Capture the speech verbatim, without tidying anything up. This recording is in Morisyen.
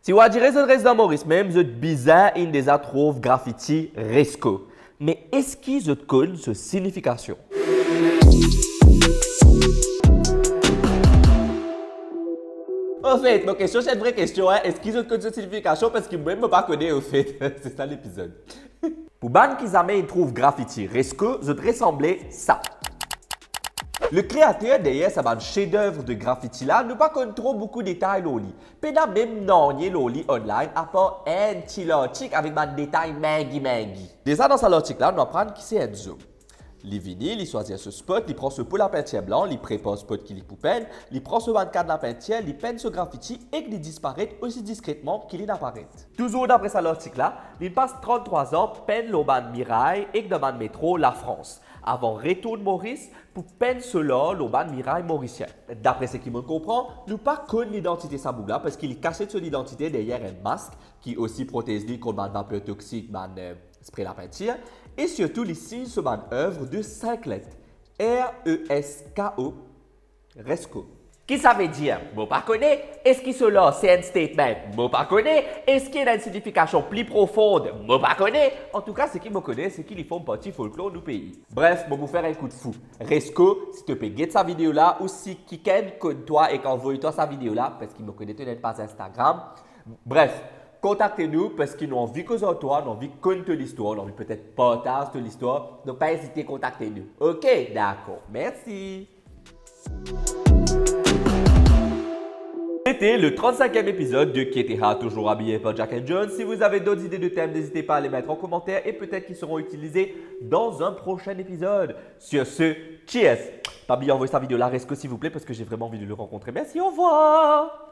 Si ou adire zot res dan Moris mem, zot bizin inn deza trouv grafiti Resco. Me eski zot konn so signifikasion? Anfet, mo kestion, se enn vre kestion, hein. Eski zot konn so signifikasion? Parski mwa mem, mo pa kone, anfet. Se sa lepizod. Pou bann ki zame inn trouv grafiti Resco, zot resanble sa. Le kreater deryer sa bann shedev de grafiti la, nou pa konn tro boukou detay lor li. Pena mem nanye lor li online, apar enn ti lartik avek bann detay mingi mingi. Deza dan sa lartik la, nou aprann ki se enn zom. Li vini, li swazir so spot, li pran so po lapintir blan, li prepar spot ki li pou penn, li pran so bann kad lapintir, li penn so grafiti ek li disparet osi diskretman ki linn aparet. Touzour dapre sa lartik la, linn pas tranntrwa an penn lor bann miray ek dan bann metro Lafrans, avan retourn Moris pou penn so lar lor bann miray morisien. Dapre seki mo konpran, nou pa konn lidantite sa boug la, parski li kasiet so lidantite deryer enn mask ki osi protez li kont bann vaper toksik, bann, eh, spre lapintir, e sirtou li sign so bann ev de sink let, R E S K O, Resco. Ki savedir? Mo pa kone. Eski so lar se enn statement? Mo pa kone. Eski ena enn signifikasion pli profond? Mo pa kone. Antouka, seki mo kone, seki li form parti folklor nou pei. Bref, mo pou fer enn kout fou. Resco, si to pe get sa video la, ou si kikenn konn twa ek anvoy twa sa video la, parski mo kone to ena enn paz Instagram. Bref, kontakte nou, parski nou anvi koz ar twa, nou anvi konn to listwar, nou anvi petet partaz to listwar. Donk pa ezite kontakte nou. Ok, dakor. Mersi. C'était le trente-cinquième épisode de Qui était là, toujours habillé par Jack and Jones. Si vous avez d'autres idées de thèmes, n'hésitez pas à les mettre en commentaire et peut-être qu'ils seront utilisés dans un prochain épisode. Sur ce, cheers! Pa bliye anvoy sa video la Resco, s'il vous plaît, parce que j'ai vraiment envie de le rencontrer. Merci, au revoir!